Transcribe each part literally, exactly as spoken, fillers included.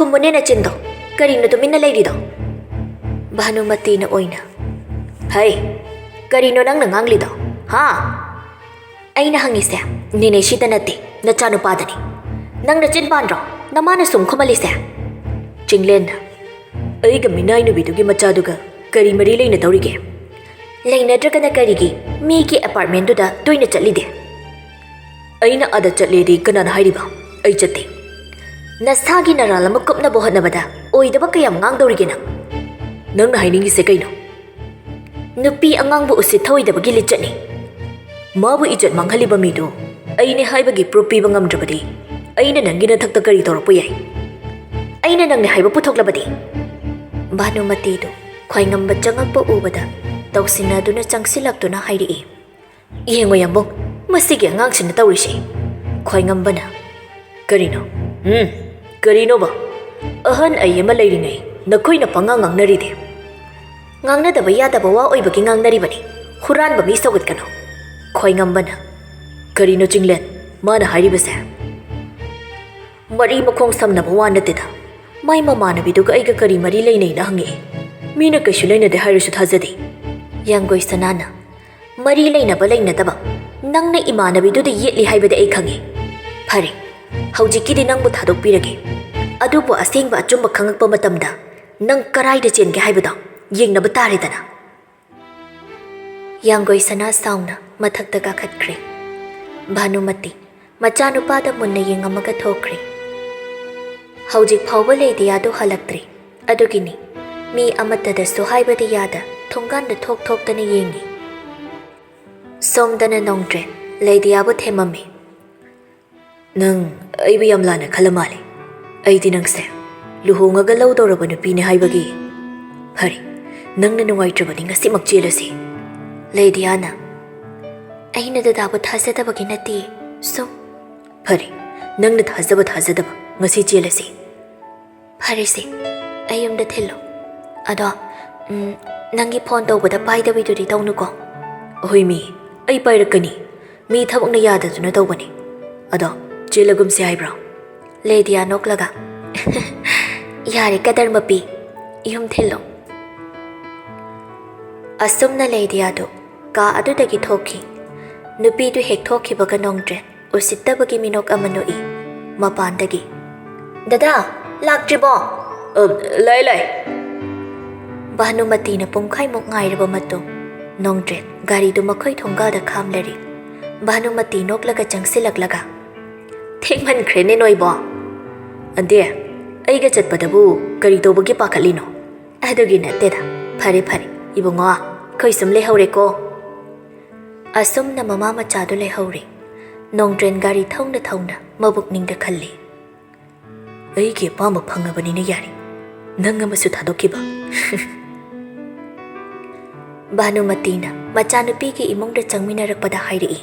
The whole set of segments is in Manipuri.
ꯈꯨꯝꯃꯨꯅꯦ ꯅꯆꯤꯟꯗꯣ꯫ ꯀꯔꯤꯅꯣ ꯇꯨꯃꯤꯟꯅ ꯂꯩꯔꯤꯗꯣ? ꯚꯥꯅꯨꯃꯇꯤꯅ ꯑꯣꯏꯅ, "ꯍꯩ, ꯀꯔꯤꯅꯣ ꯅꯪꯅ ꯉꯥꯡꯂꯤꯗꯣ? ꯍꯥ?" ꯑꯩꯅ ꯍꯪꯉꯤꯁꯦ ꯅꯦꯅꯦꯁꯤꯗ ꯅꯠꯇꯦ, ꯅꯆꯥꯅꯨꯄꯥꯗꯅꯤ꯫ ꯅꯪ ꯅꯆꯤꯟ ꯄꯥꯟꯗ꯭ꯔꯣ ꯅꯃꯥꯅ ꯁꯨꯝ ꯈꯨꯝꯍꯜꯂꯤꯁꯦ? ꯆꯤꯡꯂꯦꯟꯅ, "ꯑꯩꯒ ꯃꯤꯅꯥꯏ ꯅꯨꯕꯤꯗꯨꯒꯤ ꯃꯆꯥꯗꯨꯒ ꯀꯔꯤ ꯃꯔꯤ ꯂꯩꯅꯗꯧꯔꯤꯒꯦ? ꯂꯩꯅꯗ꯭ꯔꯒꯅ ꯀꯔꯤꯒꯤ ꯃꯤꯒꯤ ꯑꯦꯄꯥꯔꯠꯃꯦꯟꯗꯨꯗ ꯇꯣꯏꯅ ꯆꯠꯂꯤꯗꯤ?" "ꯑꯩꯅ ꯑꯥꯗ ꯆꯠꯂꯦꯗꯤ ꯀꯅꯥꯅ ꯍꯥꯏꯔꯤꯕ? ꯑꯩ ꯆꯠꯇꯦ꯫ ꯅꯁꯥꯒꯤ ꯅꯔꯥꯜ ꯑꯃ ꯀꯨꯞꯅꯕ ꯍꯣꯠꯅꯕꯗ ꯑꯣꯏꯗꯕ ꯀꯌꯥꯝ ꯉꯥꯡꯗꯧꯔꯤꯒꯦ ꯅꯪ? ꯅꯪꯅ ꯍꯥꯏꯅꯤꯡꯉꯤꯁꯦ ꯀꯩꯅꯣ?" "ꯅꯨꯄꯤ ꯑꯉꯥꯡꯕꯨ ꯎꯁꯤꯠ ꯊꯧꯑꯣꯏꯗꯕꯒꯤ ꯂꯤꯆꯠꯅꯤ꯫ ꯃꯥꯕꯨ ꯏꯖꯠ ꯃꯥꯡꯍꯜꯂꯤꯕ ꯃꯤꯗꯨ ꯑꯩꯅꯦ ꯍꯥꯏꯕꯒꯤ ꯄ꯭ꯔꯨꯐ ꯄꯤꯕ ꯉꯝꯗ꯭ꯔꯕꯗꯤ ꯑꯩꯅ ꯅꯪꯒꯤ ꯅꯊꯛꯇ ꯀꯔꯤ ꯇꯧꯔꯛꯄ ꯌꯥꯏ? ꯑꯩꯅ ꯅꯪꯅꯦ ꯍꯥꯏꯕ ꯄꯨꯊꯣꯛꯂꯕꯗꯤ?" ꯚꯥꯅꯨꯃꯇꯤꯗꯨ ꯈ꯭ꯋꯥꯏꯉꯝꯕ ꯆꯪꯉꯛꯄ ꯎꯕꯗ ꯇꯧꯁꯤꯟꯅꯗꯨꯅ ꯆꯪꯁꯤꯜꯂꯛꯇꯨꯅ ꯍꯥꯏꯔꯛꯏ, "ꯌꯦꯡꯉꯣ ꯌꯥꯝꯕꯨꯡ, ꯃꯁꯤꯒꯤ ꯑꯉꯥꯡꯁꯤꯅ ꯇꯧꯔꯤꯁꯦ꯫" ꯈ꯭ꯋꯥꯏꯉꯝꯕꯅ, "ꯀꯔꯤꯅꯣ? ꯎꯝ, ꯀꯔꯤꯅꯣꯕ? ꯑꯍꯟ ꯑꯩ ꯑꯃ ꯂꯩꯔꯤꯉꯩ ꯅꯈꯣꯏꯅ ꯄꯉꯥꯡ ꯉꯥꯡꯅꯔꯤꯗꯤ?" "ꯉꯥꯡꯅꯗꯕ ꯌꯥꯗꯕ ꯋꯥ ꯑꯣꯏꯕꯒꯤ ꯉꯥꯡꯅꯔꯤꯕꯅꯤ꯫ ꯍꯨꯔꯥꯟꯕ ꯃꯤ ꯁꯧꯒꯠꯀꯅꯨ꯫" ꯈ꯭ꯋꯥꯏꯉꯝꯕꯅ, "ꯀꯔꯤꯅꯣ ꯆꯤꯡꯂꯦꯟ ꯃꯥꯅ ꯍꯥꯏꯔꯤꯕꯁꯦ? ꯃꯔꯤ ꯃꯈꯣꯡ ꯁꯝꯅꯕ ꯋꯥ ꯅꯠꯇꯦꯗ꯫ ꯃꯥꯏ ꯃꯃꯥꯟꯅꯕꯤꯗꯨꯒ ꯑꯩꯒ ꯀꯔꯤ ꯃꯔꯤ ꯂꯩꯅꯩꯅ ꯍꯪꯉꯛꯏ꯫ ꯃꯤꯅ ꯀꯩꯁꯨ ꯂꯩꯅꯗꯦ ꯍꯥꯏꯔꯁꯨ ꯊꯥꯖꯗꯦ꯫" ꯌꯥꯡꯒꯣꯏ ꯁꯅꯥꯅ, "ꯃꯔꯤ ꯂꯩꯅꯕ ꯂꯩꯅꯗꯕ, ꯅꯪꯅ ꯏꯃꯥꯟꯅꯕꯤꯗꯨꯗ ꯌꯦꯠꯂꯤ ꯍꯥꯏꯕꯗꯤ ꯑꯩ ꯈꯪꯉꯤ꯫ ꯐꯔꯦ, ꯍꯧꯖꯤꯛꯀꯤꯗꯤ ꯅꯪꯕꯨ ꯊꯥꯗꯣꯛꯄꯤꯔꯒꯦ꯫ ꯑꯗꯨꯕꯨ ꯑꯁꯦꯡꯕ ꯑꯆꯨꯝꯕ ꯈꯪꯉꯛꯄ ꯃꯇꯝꯗ ꯅꯪ ꯀꯔꯥꯏꯗ ꯆꯦꯟꯒꯦ ꯍꯥꯏꯕꯗꯣ ꯌꯦꯡꯅꯕ ꯇꯥꯔꯦꯗꯅ꯫" ꯌꯥꯡꯒꯣꯏ ꯁꯅꯥ ꯁꯥꯎꯅ ꯃꯊꯛꯇ ꯀꯥꯈꯠꯈ꯭ꯔꯦ꯫ ꯚꯥꯅꯨꯃꯇꯤ ꯃꯆꯥꯅꯨꯄꯥꯗ ꯃꯨꯟꯅ ꯌꯦꯡꯉꯝꯃꯒ ꯊꯣꯛꯈ꯭ꯔꯦ꯫ ꯍꯧꯖꯤꯛ ꯐꯥꯎꯕ ꯂꯦꯗꯤꯌꯥꯗꯨ ꯍꯜꯂꯛꯇ꯭ꯔꯤ꯫ ꯑꯗꯨꯒꯤꯅꯤ ꯃꯤ ꯑꯃꯠꯇꯗꯁꯨ ꯍꯥꯏꯕꯗꯤ ꯌꯥꯗ ꯊꯣꯡꯒꯥꯟꯗ ꯊꯣꯛ ꯊꯣꯛꯇꯅ ꯌꯦꯡꯉꯤ꯫ ꯁꯣꯝꯗꯅ ꯅꯣꯡꯗ꯭ꯔꯦꯟ ꯂꯦꯗꯤꯌꯥꯕꯨ ꯊꯦꯝꯃꯝꯃꯤ꯫ "ꯅꯪ ꯑꯩꯕꯨ ꯌꯥꯝ ꯂꯥꯟꯅ ꯈꯜꯂ ꯃꯥꯜꯂꯦ꯫ ꯑꯩꯗꯤ ꯅꯪꯁꯦ ꯂꯨꯍꯣꯡꯉꯒ ꯂꯧꯗꯧꯔꯕ ꯅꯨꯄꯤꯅꯦ ꯍꯥꯏꯕꯒꯤ꯫ ꯐꯔꯦ, ꯅꯪꯅ ꯅꯨꯡꯉꯥꯏꯇ꯭ꯔꯕꯗꯤ ꯉꯁꯤꯃꯛ ꯆꯦꯜꯂꯁꯤ꯫" ꯂꯦꯗꯤꯌꯥꯅ, "ꯑꯩꯅ ꯗꯗꯥꯕꯨ ꯊꯥꯖꯗꯕꯒꯤ ꯅꯠꯇꯦ, ꯁꯨꯝ꯫" "ꯐꯔꯦ, ꯅꯪꯅ ꯊꯥꯖꯕ ꯊꯥꯖꯗꯕ, ꯉꯁꯤ ꯆꯦꯜꯂꯁꯤ꯫" "ꯐꯔꯦꯁꯦ, ꯑꯩ ꯌꯨꯝꯗ ꯊꯤꯜꯂꯣ꯫ ꯑꯗꯣ, ꯎꯝ, ꯅꯪꯒꯤ ꯐꯣꯟ ꯇꯧꯕꯗ ꯄꯥꯏꯗꯕꯤꯗꯨꯗꯤ ꯇꯧꯅꯨꯀꯣ꯫" "ꯍꯣꯏ ꯃꯤ, ꯑꯩ ꯄꯥꯏꯔꯛꯀꯅꯤ꯫ ꯃꯤ ꯊꯕꯛꯅ ꯌꯥꯗꯗꯨꯅ ꯇꯧꯕꯅꯤ꯫ ꯑꯗꯣ, ꯆꯦꯜꯂꯒꯨꯝꯁꯦ ꯍꯥꯏꯕ꯭ꯔꯣ?" ꯂꯦꯗꯤꯌꯥ ꯅꯣꯛꯂꯒ, "ꯌꯥꯔꯦ ꯀꯗꯔ ꯃꯄꯤ, ꯌꯨꯝ ꯊꯤꯜꯂꯣ꯫" ꯑꯁꯨꯝꯅ ꯂꯦꯗꯤꯌꯥꯗꯨ ꯀꯥ ꯑꯗꯨꯗꯒꯤ ꯊꯣꯛꯈꯤ꯫ ꯅꯨꯄꯤꯗꯨ ꯍꯦꯛ ꯊꯣꯛꯈꯤꯕꯒ ꯅꯣꯡꯗ꯭ꯔꯦ ꯎꯁꯤꯠꯇꯕꯒꯤ ꯃꯤꯅꯣꯛ ꯑꯃ ꯅꯣꯛꯏ ꯃꯄꯥꯟꯗꯒꯤ꯫ "ꯗꯗꯥ, ꯂꯥꯛꯇ꯭ꯔꯤꯕꯣ?" "ꯑ, ꯂꯩ, ꯂꯩ꯫" ꯚꯥꯅꯨꯃꯇꯤꯅ ꯄꯨꯡꯈꯥꯏꯃꯨꯛ ꯉꯥꯏꯔꯕ ꯃꯇꯨꯡ, ꯅꯣꯡꯗ꯭ꯔꯦ ꯒꯥꯔꯤꯗꯨ ꯃꯈꯣꯏ ꯊꯣꯡꯒꯥꯜꯗ ꯈꯥꯝꯂꯔꯤ꯫ ꯚꯥꯅꯨꯃꯇꯤ ꯅꯣꯛꯂꯒ ꯆꯪꯁꯤꯜꯂꯛꯂꯒ, "ꯊꯦꯡꯃꯟꯈ꯭ꯔꯦꯅꯦ ꯅꯣꯏꯕꯣ꯫" "ꯑꯟꯗꯦ, ꯑꯩꯒ ꯆꯠꯄꯗꯕꯨ ꯀꯔꯤ ꯇꯧꯕꯒꯤ ꯄꯥꯈꯠꯂꯤꯅꯣ?" "ꯑꯗꯨꯒꯤ ꯅꯠꯇꯦꯗ꯫ ꯐꯔꯦ, ꯐꯔꯦ, ꯏꯕꯨꯡꯉꯣ, ꯑꯩꯈꯣꯏ ꯁꯨꯝ ꯂꯩꯍꯧꯔꯦꯀꯣ꯫" ꯑꯁꯨꯝꯅ ꯃꯃꯥ ꯃꯆꯥꯗꯨ ꯂꯩꯍꯧꯔꯦ꯫ ꯅꯣꯡꯗ꯭ꯔꯦꯟ ꯒꯥꯔꯤ ꯊꯧꯅ ꯊꯧꯅ ꯃꯕꯨꯛꯅꯤꯡꯗ ꯈꯜꯂꯤ, "ꯑꯩꯒꯤ ꯑꯄꯥꯝꯕ ꯐꯪꯉꯕꯅꯤꯅ ꯌꯥꯔꯦ, ꯅꯪ ꯑꯃꯁꯨ ꯊꯥꯗꯣꯛꯈꯤꯕ꯫" ꯚꯥꯅꯨꯃꯇꯤꯅ ꯃꯆꯥꯅꯨꯄꯤꯒꯤ ꯏꯃꯨꯡꯗ ꯆꯪꯃꯤꯟꯅꯔꯛꯄꯗ ꯍꯥꯏꯔꯛꯏ,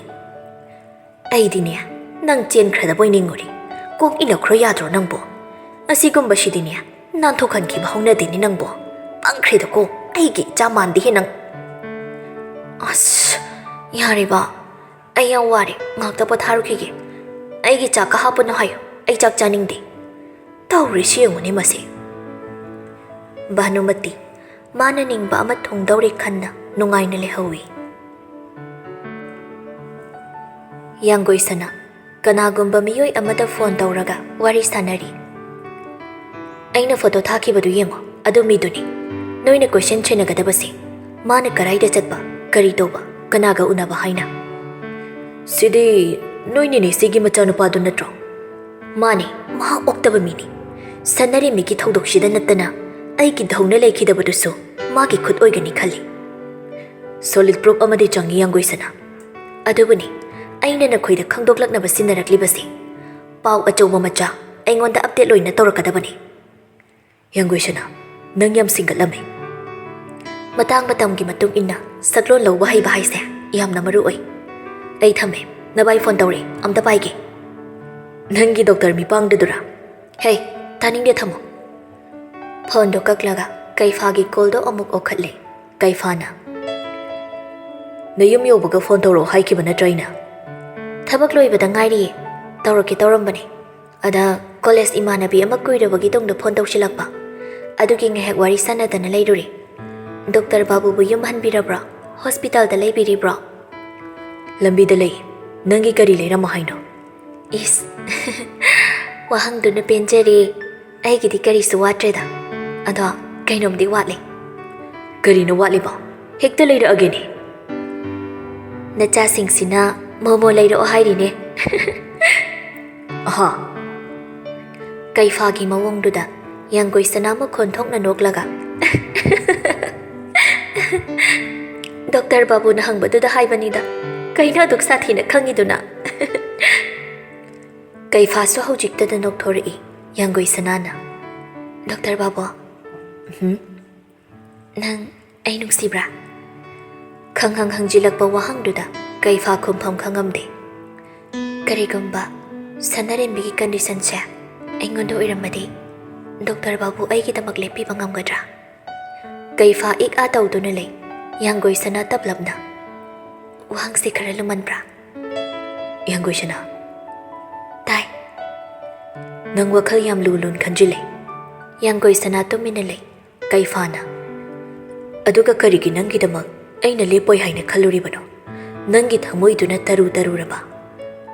"ꯑꯩꯗꯤꯅꯦ, ꯅꯪ ꯆꯦꯟꯈ꯭ꯔꯗꯕꯣꯏ ꯅꯤꯡꯉꯨꯔꯦ꯫ ꯀꯣꯛ ꯏꯅꯈ꯭ꯔꯣ ꯌꯥꯗ꯭ꯔꯣ ꯅꯪꯕꯣ? ꯑꯁꯤꯒꯨꯝꯕꯁꯤꯗꯤꯅꯦ, ꯅꯥꯟꯊꯣꯛꯍꯟꯈꯤꯕ ꯍꯧꯅꯗꯦꯅꯦ ꯅꯪꯕꯣ꯫ ꯄꯪꯈ꯭ꯔꯦꯗꯀꯣ, ꯑꯩꯒꯤ ꯏꯆꯥ ꯃꯥꯟꯗꯦꯍꯦ ꯅꯪ꯫" "ꯑꯁ, ꯌꯥꯔꯦ ꯕꯥ, ꯑꯩ ꯌꯥꯝ ꯋꯥꯔꯦ, ꯉꯥꯛꯇ ꯄꯣꯊꯥꯔꯨꯈꯤꯒꯦ꯫ ꯑꯩꯒꯤ ꯆꯥꯛꯀ ꯍꯥꯞꯄꯅꯨ ꯍꯥꯏꯌꯨ, ꯑꯩ ꯆꯥꯛ ꯆꯥꯅꯤꯡꯗꯦ꯫ ꯇꯧꯔꯤꯁꯤ ꯌꯦꯡꯉꯨꯅꯦ ꯃꯁꯤ꯫" ꯚꯥꯅꯨꯃꯇꯤ ꯃꯥꯅ ꯅꯤꯡꯕ ꯑꯃ ꯊꯨꯡꯗꯧꯔꯦ ꯈꯟꯅ ꯅꯨꯡꯉꯥꯏꯅ ꯂꯩꯍꯧꯏ꯫ ꯌꯥꯡꯒꯣꯏꯁꯅꯥ ꯀꯅꯥꯒꯨꯝꯕ ꯃꯤꯑꯣꯏ ꯑꯃꯗ ꯐꯣꯟ ꯇꯧꯔꯒ ꯋꯥꯔꯤ ꯁꯥꯟꯅꯔꯤ꯫ "ꯑꯩꯅ ꯐꯣꯇꯣ ꯊꯥꯈꯤꯕꯗꯨ ꯌꯦꯡꯉꯣ, ꯑꯗꯨ ꯃꯤꯗꯨꯅꯤ꯫ ꯅꯣꯏꯅ ꯀꯣꯏꯁꯟ ꯁꯦꯟꯅꯒꯗꯕꯁꯦ, ꯃꯥꯅ ꯀꯔꯥꯏꯗ ꯆꯠꯄ, ꯀꯔꯤ ꯇꯧꯕ, ꯀꯅꯥꯒ ꯎꯅꯕ ꯍꯥꯏꯅ꯫" "ꯁꯤꯗꯤ ꯅꯣꯏ ꯅꯦꯅꯦꯁꯤꯒꯤ ꯃꯆꯥꯅꯨꯄꯥꯗꯨ ꯅꯠꯇ꯭ꯔꯣ?" "ꯃꯥꯅꯤ, ꯃꯍꯥꯛ ꯑꯣꯛꯇꯕ ꯃꯤꯅꯤ꯫ ꯁꯟꯅꯔꯦꯝꯕꯤꯒꯤ ꯊꯧꯗꯣꯛꯁꯤꯗ ꯅꯠꯇꯅ ꯑꯩꯒꯤ ꯙꯧꯅ ꯂꯩꯈꯤꯗꯕꯗꯨꯁꯨ ꯃꯥꯒꯤ ꯈꯨꯠ ꯑꯣꯏꯒꯅꯤ ꯈꯜꯂꯤ꯫" "ꯁꯣꯂꯤꯗ ꯄ꯭ꯔꯨꯐ ꯑꯃꯗꯤ ꯆꯪꯏ, ꯌꯥꯡꯒꯣꯏꯁꯅꯥ꯫" "ꯑꯗꯨꯕꯨꯅꯤ ꯑꯩꯅ ꯅꯈꯣꯏꯗ ꯈꯪꯗꯣꯛꯂꯛꯅꯕ ꯁꯤꯟꯅꯔꯛꯂꯤꯕꯁꯦ꯫ ꯄꯥꯎ ꯑꯆꯧꯕ ꯃꯆꯥ ꯑꯩꯉꯣꯟꯗ ꯑꯞꯗꯦꯠ ꯂꯣꯏꯅ ꯇꯧꯔꯛꯀꯗꯕꯅꯤ꯫" "ꯌꯥꯡꯒꯣꯏꯁꯅꯥ, ꯅꯪ ꯌꯥꯝ ꯁꯤꯡꯒꯠꯂꯝꯃꯦ꯫" "ꯃꯇꯥꯡ ꯃꯇꯝꯒꯤ ꯃꯇꯨꯡ ꯏꯟꯅ ꯁꯛꯂꯣꯟ ꯂꯧꯕ ꯍꯩꯕ ꯍꯥꯏꯁꯦ ꯌꯥꯝꯅ ꯃꯔꯨ ꯑꯣꯏ꯫ ꯑꯩ ꯊꯝꯃꯦ, ꯅꯕꯥꯏ ꯐꯣꯟ ꯇꯧꯔꯦ, ꯑꯝꯇ ꯄꯥꯏꯒꯦ꯫" "ꯅꯪꯒꯤ ꯗꯣꯛꯇꯔ ꯃꯤꯄꯥꯡꯗꯨꯗꯨꯔꯥ?" "ꯍꯦ, ꯇꯥꯅꯤꯡꯗꯦ, ꯊꯝꯃꯣ꯫" ꯐꯣꯟꯗꯣ ꯀꯛꯂꯒ ꯀꯩꯐꯥꯒꯤ ꯀꯣꯜꯗꯣ ꯑꯃꯨꯛ ꯑꯣꯛꯈꯠꯂꯦ꯫ ꯀꯩꯐꯥꯅ, "ꯅꯌꯨꯝ ꯌꯧꯕꯒ ꯐꯣꯟ ꯇꯧꯔꯛꯑꯣ ꯍꯥꯏꯈꯤꯕ ꯅꯠꯇ꯭ꯔꯥ ꯑꯩꯅ?" "ꯊꯕꯛ ꯂꯣꯏꯕꯗ ꯉꯥꯏꯔꯤꯌꯦ, ꯇꯧꯔꯛꯀꯦ ꯇꯧꯔꯝꯕꯅꯦ꯫ ꯑꯗ ꯀꯣꯂꯦꯖ ꯏꯃꯥꯟꯅꯕꯤ ꯑꯃ ꯀꯨꯏꯔꯕꯒꯤ ꯇꯨꯡꯗ ꯐꯣꯟ ꯇꯧꯁꯤꯜꯂꯛꯄ꯫ ꯑꯗꯨꯒꯤ ꯉꯥꯏꯍꯥꯛ ꯋꯥꯔꯤ ꯁꯥꯟꯅꯗꯅ ꯂꯩꯔꯨꯔꯦ꯫ ꯗꯣꯛꯇꯔ ꯕꯥꯕꯨꯕꯨ ꯌꯨꯝ ꯍꯟꯕꯤꯔꯕ꯭ꯔꯣ? ꯍꯣꯁꯄꯤꯇꯥꯜꯗ ꯂꯩꯕꯤꯔꯤꯕ꯭ꯔꯣ? ꯂꯝꯕꯤꯗ ꯂꯩ꯫ ꯅꯪꯒꯤ ꯀꯔꯤ ꯂꯩꯔꯝꯃꯣ ꯍꯥꯏꯅꯣ? ꯏꯁ, ꯋꯥꯍꯪꯗꯨꯅ ꯄꯦꯟꯖꯔꯦ꯫ ꯑꯩꯒꯤꯗꯤ ꯀꯔꯤꯁꯨ ꯋꯥꯠꯇ꯭ꯔꯦꯗ꯫ ꯑꯗꯣ ꯀꯩꯅꯣꯝꯗꯤ ꯋꯥꯠꯂꯤ꯫ ꯀꯔꯤꯅꯣ ꯋꯥꯠꯂꯤꯕ? ꯍꯦꯛꯇ ꯂꯩꯔꯛꯑꯒꯦꯅꯦ꯫ ꯅꯆꯥꯁꯤꯡꯁꯤꯅ ꯃꯣꯃꯣ ꯂꯩꯔꯛꯑꯣ ꯍꯥꯏꯔꯤꯅꯦ꯫ ꯑꯍꯥ꯫ ꯀꯩꯐꯥꯒꯤ ꯃꯑꯣꯡꯗꯨꯗ ꯌꯥꯡꯒꯣꯏ ꯁꯅꯥ ꯃꯈꯣꯟ ꯊꯣꯛꯅ ꯅꯣꯛꯂꯒ, "ꯗꯣꯛꯇꯔ ꯕꯥꯕꯨꯅ ꯍꯪꯕꯗꯨꯗ ꯍꯥꯏꯕꯅꯤꯗ꯫ ꯀꯩꯅꯣ ꯑꯗꯨꯛ ꯁꯥꯊꯤꯅ ꯈꯪꯉꯤꯗꯨꯅ?" ꯀꯩꯐꯥꯁꯨ ꯍꯧꯖꯤꯛꯇꯗ ꯅꯣꯛꯊꯣꯔꯛꯏ꯫ ꯌꯥꯡꯒꯣꯏ ꯁꯅꯥꯅ, "ꯗꯣꯛꯇꯔ ꯕꯥꯕꯨ, ꯎꯝ? ꯅꯪ ꯑꯩ ꯅꯨꯡꯁꯤꯕ꯭ꯔꯥ?" ꯈꯪꯍꯪ ꯍꯪꯖꯤꯜꯂꯛꯄ ꯋꯥꯍꯪꯗꯨꯗ ꯀꯩꯐꯥ ꯈꯨꯝꯐꯝ ꯈꯪꯉꯝꯗꯦ꯫ "ꯀꯔꯤꯒꯨꯝꯕ ꯁꯅꯥꯔꯦꯝꯕꯤꯒꯤ ꯀꯟꯗꯤꯁꯟꯁꯦ ꯑꯩꯉꯣꯟꯗ ꯑꯣꯏꯔꯝꯃꯗꯤ, ꯗꯣꯛꯇꯔ ꯕꯥꯕꯨ ꯑꯩꯒꯤꯗꯃꯛ ꯂꯦꯞꯄꯤꯕ ꯉꯝꯒꯗ꯭ꯔꯥ?" ꯀꯩꯐꯥ ꯏꯛ ꯑꯥ ꯇꯧꯗꯨꯅ ꯂꯩ꯫ ꯌꯥꯡꯒꯣꯏ ꯁꯅꯥ ꯇꯞꯂꯞꯅ, "ꯋꯥꯍꯪꯁꯦ ꯈꯔ ꯂꯨꯃꯟꯕ꯭ꯔꯥ?" ꯌꯥꯡꯒꯣꯏ ꯁꯅꯥ, "ꯇꯥꯏ꯫ ꯅꯪ ꯋꯥꯈꯜ ꯌꯥꯝ ꯂꯨ ꯂꯨꯅ ꯈꯟꯖꯤꯜꯂꯦ꯫" ꯌꯥꯡꯒꯣꯏ ꯁꯅꯥ ꯇꯨꯃꯤꯟꯅ ꯂꯩ꯫ ꯀꯩꯐꯥꯅ, "ꯑꯗꯨꯒ ꯀꯔꯤꯒꯤ ꯅꯪꯒꯤꯗꯃꯛ ꯑꯩꯅ ꯂꯦꯞꯄꯣꯏ ꯍꯥꯏꯅ ꯈꯜꯂꯨꯔꯤꯕꯅꯣ? ꯅꯪꯒꯤ ꯊꯃꯣꯏꯗꯨꯅ ꯇꯔꯨ ꯇꯔꯨꯔꯕ꯫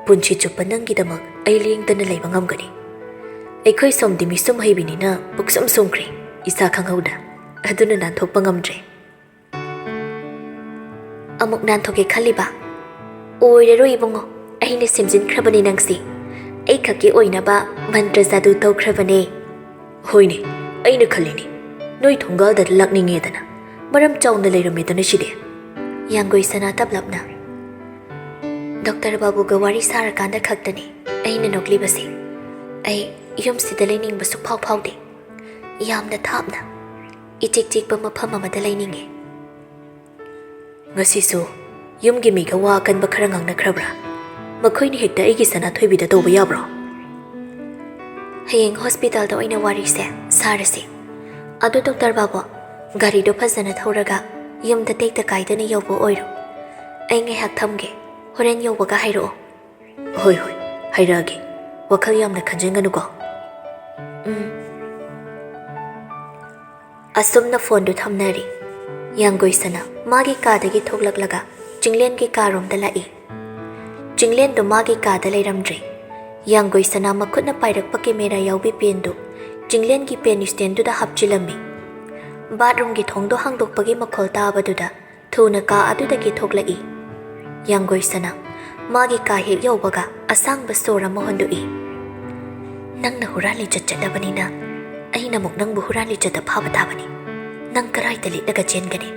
ꯄꯨꯟꯁꯤ ꯆꯨꯞꯄ ꯅꯪꯒꯤꯗꯃꯛ ꯑꯩ ꯂꯦꯡꯗꯅ ꯂꯩꯕ ꯉꯝꯒꯅꯤ꯫ ꯑꯩꯈꯣꯏ ꯁꯣꯝꯗꯤ ꯃꯤꯁꯨꯝ ꯍꯩꯕꯤꯅꯤꯅ ꯄꯨꯛꯁꯨꯝ ꯁꯨꯝꯈ꯭ꯔꯦ, ꯏꯁꯥ ꯈꯪꯍꯧꯗ꯫ ꯑꯗꯨꯅ ꯅꯥꯟꯊꯣꯛꯄ ꯉꯝꯗ꯭ꯔꯦ꯫" "ꯑꯃꯨꯛ ꯅꯥꯟꯊꯣꯛꯀꯦ ꯈꯜꯂꯤꯕ? ꯑꯣꯏꯔꯔꯣꯏ ꯏꯕꯨꯡꯉꯣ, ꯑꯩꯅ ꯁꯦꯝꯖꯤꯟꯈ꯭ꯔꯕꯅꯦ ꯅꯪꯁꯦ꯫ ꯑꯩ ꯈꯛꯀꯤ ꯑꯣꯏꯅꯕ ꯃꯟꯇ꯭ꯔ ꯖꯥꯗꯨ ꯇꯧꯈ꯭ꯔꯕꯅꯦ꯫" "ꯍꯣꯏꯅꯦ, ꯑꯩꯅ ꯈꯜꯂꯤꯅꯦ, ꯅꯣꯏ ꯊꯣꯡꯒꯥꯜꯗ ꯂꯥꯛꯅꯤꯡꯉꯦꯗꯅ ꯃꯔꯝ ꯆꯥꯎꯅ ꯂꯩꯔꯝꯃꯦꯗꯅ ꯁꯤꯗꯤ꯫" ꯌꯥꯡꯒꯣꯏ ꯁꯅꯥ ꯇꯞꯂꯞꯅ, "ꯗꯣꯛꯇꯔ ꯕꯥꯕꯨꯒ ꯋꯥꯔꯤ ꯁꯥꯔꯀꯥꯟꯗ ꯈꯛꯇꯅꯤ ꯑꯩꯅ ꯅꯣꯛꯂꯤꯕꯁꯦ꯫ ꯑꯩ ꯌꯨꯝꯁꯤꯗ ꯂꯩꯅꯤꯡꯕ ꯁꯨꯛꯐꯥꯎ ꯐꯥꯎꯗꯦ꯫ ꯌꯥꯝꯅ ꯊꯥꯞꯅ, ꯏꯆꯤꯛ ꯆꯤꯛꯄ ꯃꯐꯝ ꯑꯃꯗ ꯂꯩꯅꯤꯡꯉꯦ꯫" "ꯉꯁꯤꯁꯨ ꯌꯨꯝꯒꯤ ꯃꯤꯒ ꯋꯥ ꯑꯀꯟꯕ ꯈꯔ ꯉꯥꯡꯅꯈ꯭ꯔꯕ꯭ꯔꯥ? ꯃꯈꯣꯏꯅ ꯍꯦꯛꯇ ꯑꯩꯒꯤ ꯁꯅꯥꯊꯣꯏꯕꯤꯗ ꯇꯧꯕ ꯌꯥꯕ꯭ꯔꯣ?" "ꯍꯌꯦꯡ ꯍꯣꯁꯄꯤꯇꯥꯜꯗ ꯑꯣꯏꯅ ꯋꯥꯔꯤꯁꯦ ꯁꯥꯔꯁꯤ꯫ ꯑꯗꯣ ꯗꯣꯛꯇꯔ ꯕꯥꯕꯨ, ꯒꯥꯔꯤꯗꯣ ꯐꯖꯅ ꯊꯧꯔꯒ ꯌꯨꯝꯗ ꯇꯦꯛꯇ ꯀꯥꯏꯗꯅ ꯌꯧꯕ ꯑꯣꯏꯔꯣ꯫ ꯑꯩ ꯉꯥꯏꯍꯥꯛ ꯊꯝꯒꯦ, ꯍꯣꯔꯦꯟ ꯌꯧꯕꯒ ꯍꯥꯏꯔꯛꯑꯣ꯫" "ꯍꯣꯏ, ꯍꯣꯏ, ꯍꯥꯏꯔꯛꯑꯒꯦ꯫" ꯋꯥꯈꯜ ꯌꯥꯝꯅ ꯈꯟꯖꯤꯟꯒꯅꯨꯀꯣ꯫ ꯎꯝ꯫ ꯑꯁꯨꯝꯅ ꯐꯣꯟꯗꯨ ꯊꯝꯅꯔꯤ꯫ ꯌꯥꯡꯒꯣꯏꯁꯅꯥ ꯃꯥꯒꯤ ꯀꯥꯗꯒꯤ ꯊꯣꯛꯂꯛꯂꯒ ꯆꯤꯡꯂꯦꯟꯒꯤ ꯀꯥꯔꯣꯝꯗ ꯂꯥꯛꯏ꯫ ꯆꯤꯡꯂꯦꯟꯗꯨ ꯃꯥꯒꯤ ꯀꯥꯗ ꯂꯩꯔꯝꯗ꯭ꯔꯦ꯫ ꯌꯥꯡꯒꯣꯏꯁꯅꯥ ꯃꯈꯨꯠꯅ ꯄꯥꯏꯔꯛꯄ ꯀꯦꯃꯦꯔꯥ ꯌꯥꯎꯕꯤ ꯄꯦꯟꯗꯨ ꯆꯤꯡꯂꯦꯟꯒꯤ ꯄꯦꯟ ꯁ꯭ꯇꯦꯟꯗꯨꯗ ꯍꯥꯞꯆꯤꯜꯂꯝꯃꯤ꯫ ꯕꯥꯠꯔꯨꯝꯒꯤ ꯊꯣꯡꯗꯣ ꯍꯥꯡꯗꯣꯛꯄꯒꯤ ꯃꯈꯣꯜ ꯇꯥꯕꯗꯨꯗ ꯊꯨꯅ ꯀꯥ ꯑꯗꯨꯗꯒꯤ ꯊꯣꯛꯂꯛꯏ꯫ ꯌꯥꯡꯒꯣꯏꯁꯅꯥ ꯃꯥꯒꯤ ꯀꯥ ꯍꯦꯛ ꯌꯧꯕꯒ ꯑꯁꯥꯡꯕ ꯁꯣꯔ ꯑꯃ ꯍꯣꯟꯗꯣꯛꯏ꯫ "ꯅꯪꯅ ꯍꯨꯔꯥꯟ ꯂꯤꯆꯠ ꯆꯠꯂꯕꯅꯤꯅ ꯑꯩꯅ ꯑꯃꯨꯛ ꯅꯪꯕꯨ ꯍꯨꯔꯥꯟ ꯂꯤꯆꯠꯇ ꯐꯥꯕ ꯇꯥꯕꯅꯤ꯫ ꯅꯪ ꯀꯔꯥꯏꯗ ꯂꯤꯠꯂꯒ ꯆꯦꯟꯒꯅꯤ?"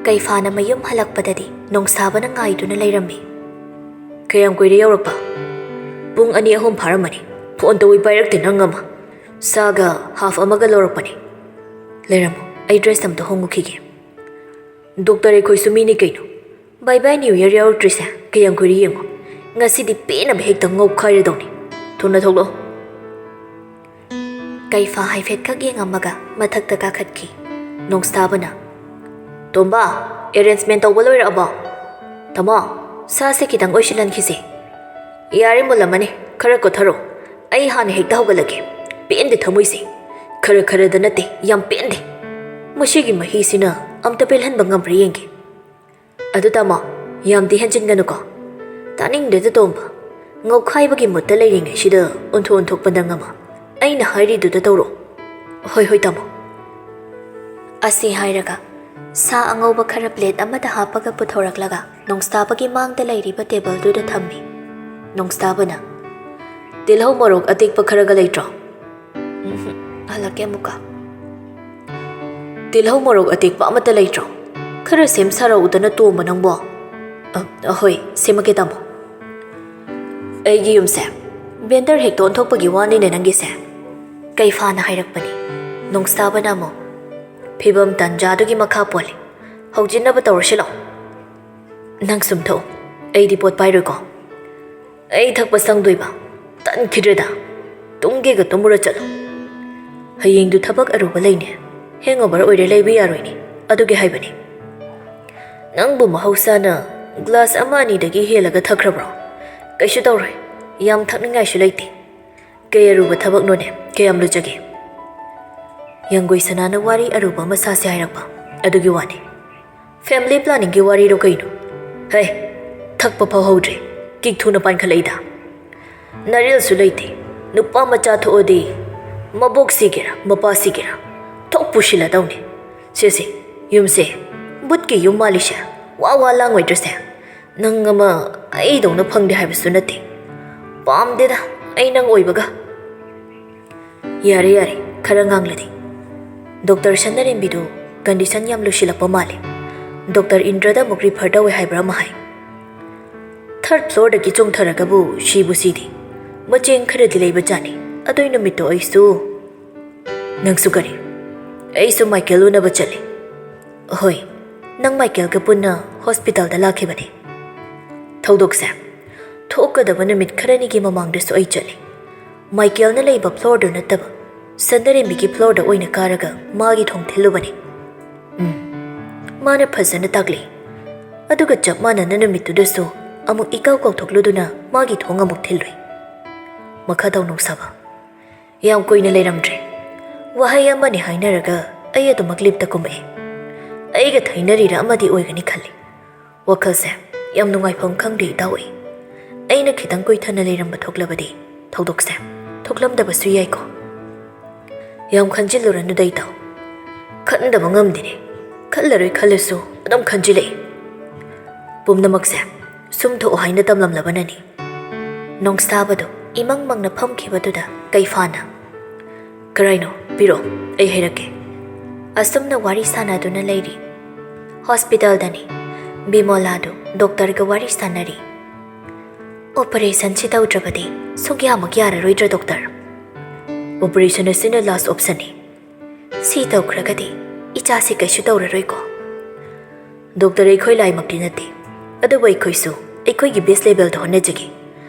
ꯀꯩꯐꯥꯅ ꯃꯌꯨꯝ ꯍꯜꯂꯛꯄꯗꯗꯤ ꯅꯣꯡꯁꯥꯕꯅ ꯉꯥꯏꯗꯨꯅ ꯂꯩꯔꯝꯃꯤ꯫ "ꯀꯌꯥꯝ ꯀꯨꯏꯔꯦ ꯌꯧꯔꯛꯄ?" "ꯄꯨꯡ ꯑꯅꯤ ꯑꯍꯨꯝ ꯐꯥꯔꯝꯃꯅꯤ꯫ ꯐꯣꯟ ꯇꯧꯏ ꯄꯥꯏꯔꯛꯇꯦ ꯅꯪ ꯑꯃ꯫ ꯁꯥꯒ ꯍꯥꯐ ꯑꯃꯒ ꯂꯧꯔꯛꯄꯅꯤ꯫ ꯂꯩꯔꯝꯃꯣ, ꯑꯩ ꯗ꯭ꯔꯦꯁ ꯑꯝꯇ ꯍꯣꯡꯉꯨꯈꯤꯒꯦ꯫" "ꯗꯣꯛꯇꯔ, ꯑꯩꯈꯣꯏꯁꯨ ꯃꯤꯅꯤ ꯀꯩꯅꯣ꯫ ꯕꯥꯏ ꯕꯥꯏ ꯅ꯭ꯌꯨ ꯏꯌꯔ ꯌꯥꯎꯔꯛꯇ꯭ꯔꯤꯁꯦ ꯀꯌꯥꯝ ꯀꯨꯏꯔꯦ ꯌꯦꯡꯉꯣ꯫ ꯉꯁꯤꯗꯤ ꯄꯦꯟꯅꯕ ꯍꯦꯛꯇ ꯉꯧꯈꯥꯏꯔꯗꯧꯅꯤ꯫ ꯊꯨꯅ ꯊꯣꯛꯂꯛꯑꯣ꯫" ꯀꯩꯐꯥ ꯍꯥꯏꯐꯦꯠꯈꯛ ꯌꯦꯡꯉꯝꯃꯒ ꯃꯊꯛꯇ ꯀꯥꯈꯠꯈꯤ꯫ ꯅꯣꯡꯁꯥꯕꯅ, "ꯇꯣꯝꯕ, ꯑꯦꯔꯦꯟꯖꯃꯦꯟ ꯇꯧꯕ ꯂꯣꯏꯔꯛꯑꯕꯣ?" "ꯇꯥꯃꯣ, ꯁꯥꯁꯦ ꯈꯤꯇꯪ ꯑꯣꯏꯁꯤꯜꯍꯟꯈꯤꯁꯦ꯫" "ꯌꯥꯔꯦ, ꯃꯨꯜꯂꯝꯃꯅꯤ, ꯈꯔ ꯀꯣꯊꯔꯣ꯫ ꯑꯩ ꯍꯥꯟꯅ ꯍꯦꯛꯇ ꯍꯧꯒꯠꯂꯒꯦ꯫ ꯄꯦꯟꯗꯦ ꯊꯃꯣꯏꯁꯦ꯫ ꯈꯔ ꯈꯔꯗ ꯅꯠꯇꯦ, ꯌꯥꯝ ꯄꯦꯟꯗꯦ꯫ ꯃꯁꯤꯒꯤ ꯃꯍꯤꯁꯤꯅ ꯑꯝꯇ ꯄꯦꯜꯍꯟꯕ ꯉꯝꯕ꯭ꯔꯥ ꯌꯦꯡꯒꯦ꯫" "ꯑꯗꯨ ꯇꯥꯃꯣ, ꯌꯥꯝꯗꯤ ꯍꯦꯟꯖꯤꯟꯒꯅꯨꯀꯣ꯫" "ꯇꯥꯅꯤꯡꯗꯦꯗ ꯇꯣꯝꯕ, ꯉꯧꯈꯥꯏꯕꯒꯤ ꯃꯨꯠꯇ ꯂꯩꯔꯤꯉꯩꯁꯤꯗ ꯑꯣꯟꯊꯣꯛ ꯑꯣꯟꯊꯣꯛꯄ ꯅꯪ ꯑꯃ꯫ ꯑꯩꯅ ꯍꯥꯏꯔꯤꯗꯨꯗ ꯇꯧꯔꯣ꯫" "ꯍꯣꯏ ꯍꯣꯏ ꯇꯥꯃꯣ꯫" ꯑꯁꯤ ꯍꯥꯏꯔꯒ ꯁꯥ ꯑꯉꯧꯕ ꯈꯔ ꯄ꯭ꯂꯦꯠ ꯑꯃꯗ ꯍꯥꯞꯄꯒ ꯄꯨꯊꯣꯔꯛꯂꯒ ꯅꯣꯡꯁꯥꯕꯒꯤ ꯃꯥꯡꯗ ꯂꯩꯔꯤꯕ ꯇꯦꯕꯜꯗꯨꯗ ꯊꯝꯃꯤ꯫ ꯅꯣꯡꯁꯥꯕꯅ, "ꯇꯤꯜꯍꯧ ꯃꯣꯔꯣꯛ ꯑꯇꯦꯛꯄ ꯈꯔꯒ ꯂꯩꯇ꯭ꯔꯣ?" "ꯎꯝ, ꯍꯜꯂꯛꯀꯦ ꯑꯃꯨꯛꯀ꯫" "ꯇꯤꯜꯍꯧ ꯃꯣꯔꯣꯛ ꯑꯇꯦꯛꯄ ꯑꯃꯠꯇ ꯂꯩꯇ꯭ꯔꯣ? ꯈꯔ ꯁꯦꯝ ꯁꯥꯔꯛꯎꯗꯅ ꯇꯣꯝꯕ ꯅꯪꯕꯣ꯫" "ꯑ, ꯍꯣꯏ, ꯁꯦꯝꯃꯛꯀꯦ ꯇꯥꯃꯣ꯫ ꯑꯩꯒꯤ ꯌꯨꯝꯁꯦ ꯕꯦꯟꯗꯔ ꯍꯦꯛꯇ ꯑꯣꯟꯊꯣꯛꯄꯒꯤ ꯋꯥꯅꯤꯅꯦ ꯅꯪꯒꯤꯁꯦ꯫" ꯀꯩꯐꯥꯅ ꯍꯥꯏꯔꯛꯄꯅꯤ꯫ ꯅꯣꯡꯁꯥꯕꯅ ꯑꯃꯨꯛ, "ꯐꯤꯕꯝ ꯇꯟꯖꯥꯗꯨꯒꯤ ꯃꯈꯥ ꯄꯣꯜꯂꯤ꯫ ꯍꯧꯖꯤꯟꯅꯕ ꯇꯧꯔꯁꯤ ꯂꯥꯎ꯫ ꯅꯪ ꯁꯨꯝ ꯊꯛꯎ, ꯑꯩꯗꯤ ꯄꯣꯠ ꯄꯥꯏꯔꯣꯏꯀꯣ꯫" "ꯑꯩ ꯊꯛꯄ ꯁꯪꯗꯣꯏꯕ? ꯇꯟꯈꯤꯗ꯭ꯔꯦꯗ꯫ ꯇꯨꯝꯒꯦꯒ ꯇꯨꯝꯃꯨꯔ ꯆꯠꯂꯣ꯫ ꯍꯌꯦꯡꯗꯨ ꯊꯕꯛ ꯑꯔꯨꯕ ꯂꯩꯅꯦ꯫ ꯍꯦꯡꯑꯣꯚꯔ ꯑꯣꯏꯔꯦ, ꯂꯩꯕ ꯌꯥꯔꯣꯏꯅꯦ꯫ ꯑꯗꯨꯒꯤ ꯍꯥꯏꯕꯅꯦ꯫" "ꯅꯪꯕꯨ ꯃꯍꯧꯁꯥꯅ ꯒ꯭ꯂꯥꯁ ꯑꯃ ꯑꯅꯤꯗꯒꯤ ꯍꯦꯜꯂꯒ ꯊꯛꯈ꯭ꯔꯕ꯭ꯔꯣ? "ꯀꯩꯁꯨ ꯇꯧꯔꯣꯏ꯫ ꯌꯥꯝ ꯊꯛꯅꯤꯡꯉꯥꯏꯁꯨ ꯂꯩꯇꯦ꯫ ꯀꯩ ꯑꯔꯨꯕ ꯊꯕꯛꯅꯣꯅꯦ? ꯀꯌꯥꯝ ꯂꯨꯖꯒꯦ?" ꯌꯥꯡꯒꯣꯏ ꯁꯅꯥꯅ ꯋꯥꯔꯤ ꯑꯔꯨꯕ ꯑꯃ ꯁꯥꯁꯦ ꯍꯥꯏꯔꯛꯄ ꯑꯗꯨꯒꯤ ꯋꯥꯅꯤ꯫ Family planningꯒꯤ ꯋꯥꯔꯤꯔꯣ ꯀꯩꯅꯣ? ꯍꯩ, ꯊꯛꯄ ꯐꯥꯎ ꯍꯧꯗ꯭ꯔꯤ, ꯀꯤꯛ ꯊꯨꯅ ꯄꯥꯟꯈꯠꯂꯛꯏꯗ꯫ ꯅꯔꯦꯜꯁꯨ ꯂꯩꯇꯦ꯫ ꯅꯨꯄꯥ ꯃꯆꯥ ꯊꯣꯛꯑꯗꯤ ꯃꯕꯣꯛ ꯁꯤꯒꯦꯔꯥ ꯃꯄꯥ ꯁꯤꯒꯦꯔꯥ ꯊꯣꯛ ꯄꯨꯁꯤꯜꯂꯗꯧꯅꯤ꯫ ꯁꯦ ꯁꯦ, ꯌꯨꯝꯁꯦ ꯕꯨꯠꯀꯤ ꯌꯨꯝ ꯃꯥꯜꯂꯤꯁꯦ꯫ ꯋꯥ ꯋꯥ ꯂꯥꯡꯉꯣꯏꯗ꯭ꯔꯁꯦ? ꯅꯪ ꯑꯃ ꯑꯩꯗꯧꯅ ꯐꯪꯗꯦ ꯍꯥꯏꯕꯁꯨ ꯅꯠꯇꯦ꯫ ꯄꯥꯝꯗꯦꯗ ꯑꯩ ꯅꯪ ꯑꯣꯏꯕꯒ꯫ ꯌꯥꯔꯦ ꯌꯥꯔꯦ, ꯈꯔ ꯉꯥꯡꯂꯗꯤ꯫ ꯗꯣꯛꯇꯔ ꯁꯅꯔꯦꯝꯕꯤꯗꯨ condition ꯌꯥꯝ ꯂꯨꯁꯤꯜꯂꯛꯄ ꯃꯥꯜꯂꯦ꯫ ꯗꯣꯛꯇꯔ ꯏꯟꯗ꯭ꯔꯗ ꯑꯃꯨꯛ refer ꯇꯧꯋꯦ ꯍꯥꯏꯕ꯭ꯔꯥ ꯑꯃ ꯍꯥꯏ꯫ Third floorꯗꯒꯤ ꯆꯣꯡꯊꯔꯒꯕꯨ ꯁꯤꯕꯨ ꯁꯤꯗꯦ꯫ ꯃꯆꯦꯡ ꯈꯔꯗꯤ ꯂꯩꯕ ꯖꯥꯠꯅꯤ꯫ ꯑꯗꯨꯏ ꯅꯨꯃꯤꯠꯇꯣ ꯑꯩꯁꯨ꯫ ꯅꯪꯁꯨ ꯀꯔꯤ? ꯑꯩꯁꯨ ꯃꯥꯏꯀꯦꯜ ꯎꯅꯕ ꯆꯠꯂꯤ꯫ ꯍꯣꯏ, ꯅꯪ ꯃꯥꯏꯀꯦꯜꯒ ꯄꯨꯟꯅ hospitalꯗ ꯂꯥꯛꯈꯤꯕꯅꯤ꯫ ꯊꯧꯗꯣꯛꯁꯦ ꯊꯣꯛꯀꯗꯕ ꯅꯨꯃꯤꯠ ꯈꯔꯅꯤꯒꯤ ꯃꯃꯥꯡꯗꯁꯨ ꯑꯩ ꯆꯠꯂꯤ꯫ ꯃꯥꯏꯀꯦꯜꯅ ꯂꯩꯕ floorꯗꯨ ꯅꯠꯇꯕ, ꯁꯟꯗꯔꯦꯝꯕꯤꯒꯤ floorꯗ ꯑꯣꯏꯅ ꯀꯥꯔꯒ ꯃꯥꯒꯤ ꯊꯣꯡ ꯊꯤꯜꯂꯨꯕꯅꯤ꯫ ꯎꯝ, ꯃꯥꯅ ꯐꯖꯅ ꯇꯥꯛꯂꯤ꯫ ꯑꯗꯨꯒ ꯆꯞ ꯃꯥꯟꯅꯅ ꯅꯨꯃꯤꯠꯇꯨꯗꯁꯨ ꯑꯃꯨꯛ ꯏꯀꯥꯎ ꯀꯥꯎꯊꯣꯛꯂꯨꯗꯨꯅ ꯃꯥꯒꯤ ꯊꯣꯡ ꯑꯃꯨꯛ ꯊꯤꯜꯂꯨꯏ꯫ ꯃꯈꯥ ꯇꯧꯅꯧ ꯁꯥꯕ꯫ ꯌꯥꯝ ꯀꯨꯏꯅ ꯂꯩꯔꯝꯗ꯭ꯔꯦ꯫ ꯋꯥꯍꯩ ꯑꯃꯅꯤ ꯍꯥꯏꯅꯔꯒ ꯑꯩ ꯑꯗꯨꯃꯛ liftꯇ ꯀꯨꯝꯃꯛꯑꯦ꯫ ꯑꯩꯒ ꯊꯩꯅꯔꯤꯔ ꯑꯃꯗꯤ ꯑꯣꯏꯒꯅꯤ ꯈꯜꯂꯤ꯫ ꯋꯥꯈꯜꯁꯦ ꯌꯥꯝ ꯅꯨꯡꯉꯥꯏꯐꯝ ꯈꯪꯗꯦ ꯏꯇꯥꯎ ꯑꯩ꯫ ꯑꯩꯅ ꯈꯤꯇꯪ ꯀꯨꯏꯊꯅ ꯂꯩꯔꯝꯕ ꯊꯣꯛꯂꯕꯗꯤ ꯊꯧꯗꯣꯛꯁꯦ ꯊꯣꯛꯂꯝꯗꯕꯁꯨ ꯌꯥꯏꯀꯣ꯫ ꯌꯥꯝ ꯈꯟꯖꯤꯜꯂꯨꯔꯅꯨꯗ ꯏꯇꯥꯎ꯫ ꯈꯟꯗꯕ ꯉꯝꯗꯦꯅꯦ꯫ ꯈꯜꯂꯔꯣꯏ ꯈꯜꯂꯁꯨ ꯑꯗꯨꯝ ꯈꯟꯖꯤꯜꯂꯛꯏ꯫ ꯄꯨꯝꯅꯃꯛꯁꯦ ꯁꯨꯝ ꯊꯣꯛꯑꯣ ꯍꯥꯏꯅ ꯇꯝꯂꯝꯂꯕꯅꯅꯤ꯫ ꯅꯣꯡꯁꯥꯕꯗꯨ ꯏꯃꯪ ꯃꯪꯅ ꯐꯝꯈꯤꯕꯗꯨꯗ ꯀꯩꯐꯥꯅ, "ꯀꯔꯥꯏꯅꯣ? ꯄꯤꯔꯛꯑꯣ, ꯑꯩ ꯍꯥꯏꯔꯛꯀꯦ꯫" ꯑꯁꯨꯝꯅ ꯋꯥꯔꯤ ꯁꯥꯟꯅꯗꯨꯅ ꯂꯩꯔꯤ꯫ Hospitalꯗꯅꯤ꯫ ꯕꯤꯃꯣꯂꯥꯗꯨ ꯗꯣꯛꯇꯔꯒ ꯋꯥꯔꯤ ꯁꯥꯟꯅꯔꯤ꯫ "Operationꯁꯤ ꯇꯧꯗ꯭ꯔꯕꯗꯤ ꯁꯨꯛꯌꯥꯃꯛ ꯌꯥꯔꯔꯣꯏꯗ꯭ꯔꯥ ꯗꯣꯛꯇꯔ?" "Operation ꯑꯁꯤꯅ last optionꯅꯤ꯫ ꯁꯤ ꯇꯧꯈ꯭ꯔꯒꯗꯤ ꯏꯆꯥꯁꯤ ꯀꯩꯁꯨ ꯇꯧꯔꯔꯣꯏꯀꯣ?" "ꯗꯣꯛꯇꯔ ꯑꯩꯈꯣꯏ ꯂꯥꯏꯃꯛꯇꯤ ꯅꯠꯇꯦ, ꯑꯗꯨꯕꯨ ꯑꯩꯈꯣꯏꯁꯨ ꯑꯩꯈꯣꯏꯒꯤ best levelꯗ ꯍꯣꯠꯅꯖꯒꯦ꯫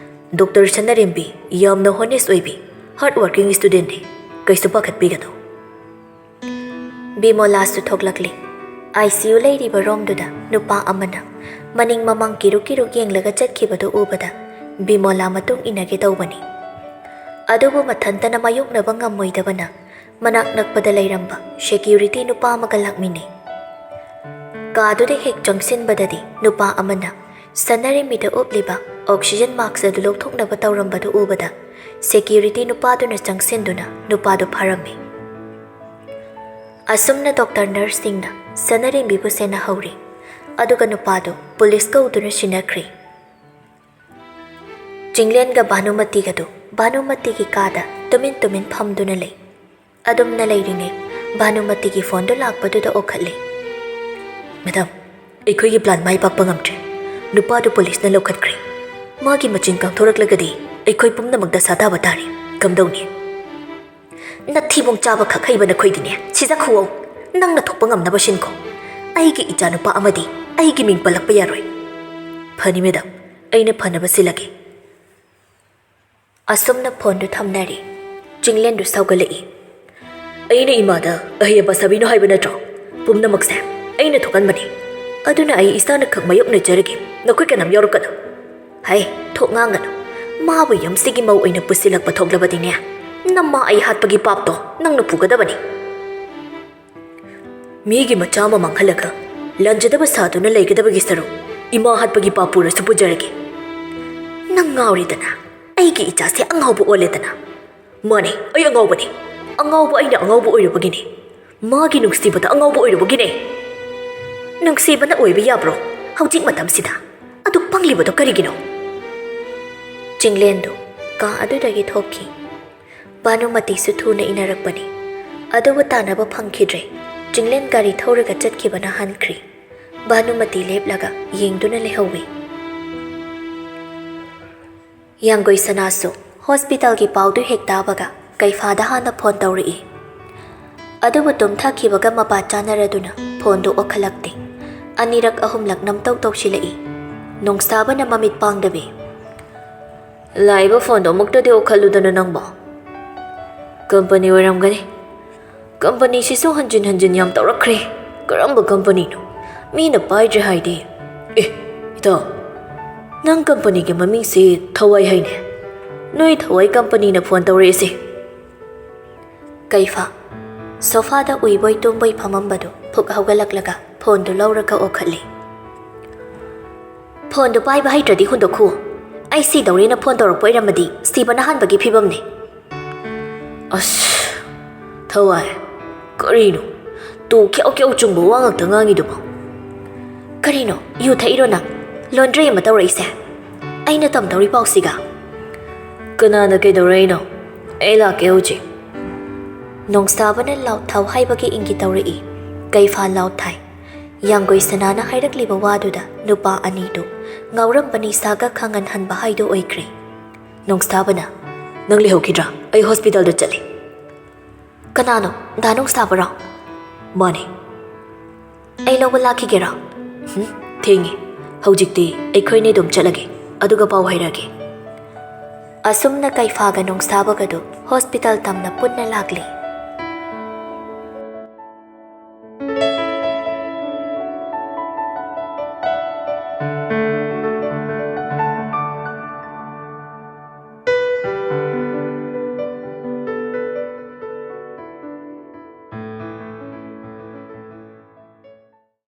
ꯗꯣꯛꯇꯔ ꯁꯅꯥꯔꯦꯝꯕꯤ ꯌꯥꯝꯅ honest ꯑꯣꯏꯕꯤ, hard working studentꯅꯤ꯫ ꯀꯩꯁꯨ ꯄꯥꯈꯠꯄꯤꯒꯅꯨ꯫" ꯕꯤꯃꯣꯂꯥꯁꯨ ꯊꯣꯛꯂꯛꯂꯤ꯫ ICU ꯂꯩꯔꯤꯕ roomꯗꯨꯗ ꯅꯨꯄꯥ ꯑꯃꯅ ꯃꯅꯤꯡ ꯃꯃꯥꯡ ꯀꯤꯔꯨꯛ ꯀꯤꯔꯨꯛ ꯌꯦꯡꯂꯒ ꯆꯠꯈꯤꯕꯗꯨ ꯎꯕꯗ ꯕꯤꯃꯣꯂꯥ ꯃꯇꯨꯡ ꯏꯟꯅꯒꯦ ꯇꯧꯕꯅꯤ꯫ ꯑꯗꯨꯕꯨ ꯃꯊꯟꯇꯅ ꯃꯥꯌꯣꯛꯅꯕ ꯉꯝꯃꯣꯏꯗꯕꯅ ꯃꯅꯥꯛ ꯅꯛꯄꯗ ꯂꯩꯔꯝꯕ security ꯅꯨꯄꯥ ꯑꯃꯒ ꯂꯥꯛꯃꯤꯟꯅꯩ꯫ ꯀꯥꯗꯨꯗ ꯍꯦꯛ ꯆꯪꯁꯤꯟꯕꯗꯗꯤ ꯅꯨꯄꯥ ꯑꯃꯅ ꯁꯅꯥꯔꯦꯝꯕꯤꯗ ꯎꯞꯂꯤꯕ oxygen mask ꯑꯗꯨ ꯂꯧꯊꯣꯛꯅꯕ ꯇꯧꯔꯝꯕꯗꯨ ꯎꯕꯗ security ꯅꯨꯄꯥꯗꯨꯅ ꯆꯪꯁꯤꯟꯗꯨꯅ ꯅꯨꯄꯥꯗꯨ ꯐꯥꯔꯝꯃꯤ꯫ ꯑꯁꯨꯝꯅ doctor nurseꯁꯤꯡꯅ ꯁꯅꯥꯔꯦꯝꯕꯤꯕꯨ ꯁꯦꯟꯅꯍꯧꯔꯤ꯫ ꯑꯗꯨꯒ ꯅꯨꯄꯥꯗꯨ ꯄꯨꯂꯤꯁ ꯀꯧꯗꯨꯅ ꯁꯤꯟꯅꯈ꯭ꯔꯦ꯫ ꯆꯤꯡꯂꯦꯟꯒ ꯚꯥꯅꯨꯃꯇꯤꯒꯗꯨ ꯚꯥꯅꯨꯃꯇꯤꯒꯤ ꯀꯥꯗ ꯇꯨꯃꯤꯟ ꯇꯨꯃꯤꯟ ꯐꯝꯗꯨꯅ ꯂꯩ꯫ ꯑꯗꯨꯝꯅ ꯂꯩꯔꯤꯉꯩ ꯚꯥꯅꯨꯃꯇꯤꯒꯤ phoneꯗꯨ ꯂꯥꯛꯄꯗꯨꯗ ꯑꯣꯈꯠꯂꯤ꯫ "Madam, ꯑꯩꯈꯣꯏꯒꯤ plan ꯃꯥꯏ ꯄꯥꯛꯄ ꯉꯝꯗ꯭ꯔꯦ꯫ ꯅꯨꯄꯥꯗꯨ ꯄꯨꯂꯤꯁꯅ ꯂꯧꯈꯠꯈ꯭ꯔꯦ꯫ ꯃꯥꯒꯤ ꯃꯆꯤꯟ ꯀꯥꯡꯊꯣꯔꯛꯂꯒꯗꯤ ꯑꯩꯈꯣꯏ ꯄꯨꯝꯅꯃꯛ ꯗꯁꯥ ꯇꯥꯕ ꯇꯥꯔꯦ꯫ ꯀꯝꯗꯧꯅꯤ?" "ꯅꯊꯤꯕꯣꯡ ꯆꯥꯕ ꯈꯛ ꯍꯩꯕ ꯅꯈꯣꯏꯗꯤꯅꯦ, ꯁꯤꯖꯈꯨꯋꯣ꯫ ꯅꯪꯅ ꯊꯣꯛꯄ ꯉꯝꯅꯕ ꯁꯤꯟꯈꯣ꯫ ꯑꯩꯒꯤ ꯏꯆꯥꯅꯨꯄꯥ ꯑꯃꯗꯤ ꯑꯩꯒꯤ ꯃꯤꯡ ꯄꯜꯂꯛꯄ ꯌꯥꯔꯣꯏ꯫" "ꯐꯅꯤ madam, ꯑꯩꯅ ꯐꯅꯕ ꯁꯤꯜꯂꯒꯦ꯫" ꯑꯁꯨꯝꯅ phoneꯗꯨ ꯊꯝꯅꯔꯤ꯫ ꯆꯤꯡꯂꯦꯟꯗꯨ ꯁꯥꯎꯒꯠꯂꯛꯏ꯫ "ꯑꯩꯅ ꯏꯃꯥꯗ ꯑꯍꯩ ꯑꯄꯥ ꯁꯥꯕꯤꯅꯣ ꯍꯥꯏꯕ ꯅꯠꯇ꯭ꯔꯣ? ꯄꯨꯝꯅꯃꯛꯁꯦ ꯑꯩꯅ ꯊꯣꯛꯍꯟꯕꯅꯤ꯫ ꯑꯗꯨꯅ ꯑꯩ ꯏꯁꯥꯅ ꯈꯛ ꯃꯥꯌꯣꯛꯅꯖꯔꯒꯦ, ꯅꯈꯣꯏ ꯀꯅꯥꯝ ꯌꯥꯎꯔꯛꯀꯅꯨ꯫" "ꯍꯩ, ꯊꯣꯛ ꯉꯥꯡꯒꯅꯨ꯫ ꯃꯥꯕꯨ ꯌꯨꯝꯁꯤꯒꯤ ꯃꯧ ꯑꯣꯏꯅ ꯄꯨꯁꯤꯜꯂꯛꯄ ꯊꯣꯛꯂꯕꯗꯤꯅꯦ, ꯅꯃꯥ ꯑꯩ ꯍꯥꯠꯄꯒꯤ ꯄꯥꯞꯇꯣ ꯅꯪꯅ ꯄꯨꯒꯗꯕꯅꯤ꯫" "ꯃꯤꯒꯤ ꯃꯆꯥ ꯑꯃ ꯃꯥꯡꯍꯜꯂꯒ ꯂꯥꯟꯖꯗꯕ ꯁꯥꯗꯨꯅ ꯂꯩꯒꯗꯕꯒꯤ ꯁꯔꯨꯛ, ꯏꯃꯥ ꯍꯥꯠꯄꯒꯤ ꯄꯥꯞ ꯄꯨꯔꯁꯨ ꯄꯨꯖꯔꯒꯦ꯫" "ꯅꯪ ꯉꯥꯎꯔꯦꯗꯅ꯫ ꯑꯩꯒꯤ ꯏꯆꯥꯁꯦ ꯑꯉꯥꯎꯕ ꯑꯣꯜꯂꯦꯗꯅ꯫" "ꯃꯥꯅꯦ, ꯑꯩ ꯑꯉꯥꯎꯕꯅꯦ꯫ ꯑꯉꯥꯎꯕ ꯑꯩꯅ ꯑꯉꯥꯎꯕ ꯑꯣꯏꯔꯨꯕꯒꯤꯅꯦ꯫ ꯃꯥꯒꯤ ꯅꯨꯡꯁꯤꯕꯗ ꯑꯉꯥꯎꯕ ꯑꯣꯏꯔꯨꯕꯒꯤꯅꯦ꯫" "ꯅꯨꯡꯁꯤꯕꯅ ꯑꯣꯏꯕ ꯌꯥꯕ꯭ꯔꯣ ꯍꯧꯖꯤꯛ ꯃꯇꯝꯁꯤꯗ? ꯑꯗꯨꯛ ꯄꯪꯂꯤꯕꯗꯣ ꯀꯔꯤꯒꯤꯅꯣ?" ꯆꯤꯡꯂꯦꯟꯗꯨ ꯀꯥ ꯑꯗꯨꯗꯒꯤ ꯊꯣꯛꯈꯤ꯫ ꯚꯥꯅꯨꯃꯇꯤꯁꯨ ꯊꯨꯅ ꯏꯟꯅꯔꯛꯄꯅꯤ꯫ ꯑꯗꯨꯕꯨ ꯇꯥꯟꯅꯕ ꯐꯪꯈꯤꯗ꯭ꯔꯦ꯫ ꯆꯤꯡꯂꯦꯟ ꯒꯥꯔꯤ ꯊꯧꯔꯒ ꯆꯠꯈꯤꯕꯅ ꯍꯟꯈ꯭ꯔꯤ꯫ ꯚꯥꯅꯨꯃꯇꯤ ꯂꯦꯞꯂꯒ ꯌꯦꯡꯗꯨꯅ ꯂꯩꯍꯧꯏ꯫ ꯌꯥꯡꯒꯣꯏ ꯁꯅꯥꯁꯨ hospitalꯒꯤ ꯄꯥꯎꯗꯨ ꯍꯦꯛ ꯇꯥꯕꯒ ꯀꯩꯐꯥꯗ ꯍꯥꯟꯅ phone ꯇꯧꯔꯛꯏ꯫ ꯑꯗꯨꯕꯨ ꯇꯨꯝꯊꯈꯤꯕꯒ ꯃꯄꯥ ꯆꯥꯅꯔꯗꯨꯅ phoneꯗꯨ ꯑꯣꯛꯈꯠꯂꯛꯇꯦ꯫ ꯑꯅꯤꯔꯛ ꯑꯍꯨꯝꯂꯛ ꯅꯝꯇꯧ ꯇꯧꯁꯤꯜꯂꯛꯏ꯫ ꯅꯣꯡꯁꯥꯕꯅ ꯃꯃꯤꯠ ꯄꯥꯡꯗꯕꯤ꯫ "ꯂꯥꯛꯏꯕ phoneꯗꯣ ꯑꯃꯨꯛꯇꯗꯤ ꯑꯣꯛꯈꯠꯂꯨꯗꯅ ꯅꯪꯕꯣ꯫ Company ꯑꯣꯏꯔꯝꯒꯅꯤ꯫ Companyꯁꯤꯁꯨ ꯍꯟꯖꯤꯟ ꯍꯟꯖꯤꯟ ꯌꯥꯝ ꯇꯧꯔꯛꯈ꯭ꯔꯦ꯫ ꯀꯔꯝꯕ companyꯅꯣ? ꯃꯤꯅ ꯄꯥꯏꯗ꯭ꯔꯦ ꯍꯥꯏꯗꯤ?" "ꯑꯦ, ꯏꯇꯥꯎ, ꯅꯪ ꯀꯝꯄꯅꯤꯒꯤ ꯃꯃꯤꯡꯁꯤ ꯊꯋꯥꯏ ꯍꯥꯏꯅꯦ꯫ ꯅꯣꯏ ꯊꯋꯥꯏ ꯀꯝꯄꯅꯤꯅ ꯐꯣꯟ ꯇꯧꯔꯛꯏꯁꯦ꯫ ꯀꯩꯐꯥ ꯁꯣꯐꯥꯗ ꯎꯏꯕꯣꯏ ꯇꯨꯝꯕꯣꯏ ꯐꯝꯃꯝꯕꯗꯨ ꯐꯨꯛ ꯍꯧꯒꯠꯂꯛꯂꯒ ꯐꯣꯟꯗꯨ ꯂꯧꯔꯒ ꯑꯣꯛꯈꯠꯂꯤ꯫ ꯐꯣꯟꯗꯨ ꯄꯥꯏꯕ ꯍꯩꯇ꯭ꯔꯗꯤ ꯍꯨꯟꯗꯣꯛꯈꯨ꯫ ꯑꯩ ꯁꯤꯗꯧꯔꯦꯅ ꯐꯣꯟ ꯇꯧꯔꯛꯄ ꯑꯣꯏꯔꯝꯃꯗꯤ ꯁꯤꯕꯅ ꯍꯥꯟꯕꯒꯤ ꯐꯤꯕꯝꯅꯤ꯫ ꯑꯁ, ꯊꯋꯥꯏ, ꯀꯔꯤꯅꯣ? ꯇꯨ ꯈ꯭ꯌꯧ ꯈ꯭ꯌꯧ ꯆꯨꯡꯕ ꯋꯥ ꯉꯥꯛꯇ ꯉꯥꯡꯉꯤꯗꯨꯕꯣ? ꯀꯔꯤꯅꯣ, ꯌꯨ ꯊꯛꯏꯔꯣ ꯅꯪ? ꯂꯣꯟꯗ꯭ꯔꯤ ꯑꯃ ꯇꯧꯔꯛꯏꯁꯦ? ꯑꯩꯅ ꯇꯝꯗꯧꯔꯤ ꯄꯥꯎꯁꯤꯒ? ꯀꯅꯥꯅ ꯀꯩꯗꯧꯔꯛꯏꯅꯣ? ꯑꯩ ꯂꯥꯛꯀꯦ ꯍꯧꯖꯤꯛ꯫ ꯅꯣꯡꯁꯥꯕꯅ ꯂꯥꯎꯊꯥꯎ ꯍꯥꯏꯕꯒꯤ ꯏꯪꯒꯤꯠ ꯇꯧꯔꯛꯏ꯫ ꯀꯩꯐꯥ ꯂꯥꯎꯊꯥꯏ꯫ ꯌꯥꯡꯒꯣꯏ ꯁꯅꯥꯅ ꯍꯥꯏꯔꯛꯂꯤꯕ ꯋꯥꯗꯨꯗ ꯅꯨꯄꯥ ꯑꯅꯤꯗꯨ ꯉꯥꯎꯔꯝꯕ ꯅꯤꯁꯥꯒ ꯈꯪꯍꯟꯍꯟꯕ ꯍꯥꯏꯗꯨ ꯑꯣꯏꯈ꯭ꯔꯦ꯫ ꯅꯣꯡꯁꯥꯕꯅ, "ꯅꯪ ꯂꯩꯍꯧꯈꯤꯗ꯭ꯔꯥ? ꯑꯩ ꯍꯣꯁꯄꯤꯇꯥꯜꯗ ꯆꯠꯂꯤ꯫" "ꯀꯅꯥꯅꯣ? ꯗꯥ ꯅꯣꯡꯁꯥꯕꯔꯣ?" "ꯃꯥꯅꯦ꯫" "ꯑꯩ ꯂꯧꯕ ꯂꯥꯛꯈꯤꯒꯦꯔꯣ?" "ꯍꯨꯝ, ꯊꯦꯡꯉꯦ꯫ ꯍꯧꯖꯤꯛꯇꯤ ꯑꯩꯈꯣꯏꯅꯤ ꯑꯗꯨꯝ ꯆꯠꯂꯒꯦ, ꯑꯗꯨꯒ ꯄꯥꯎ ꯍꯥꯏꯔꯛꯑꯒꯦ꯫" ꯑꯁꯨꯝꯅ ꯀꯩꯐꯥꯒ ꯅꯣꯡꯁꯥꯕꯒꯗꯨ ꯍꯣꯁꯄꯤꯇꯥꯜ ꯇꯝꯅ ꯄꯨꯟꯅ ꯂꯥꯛꯂꯤ꯫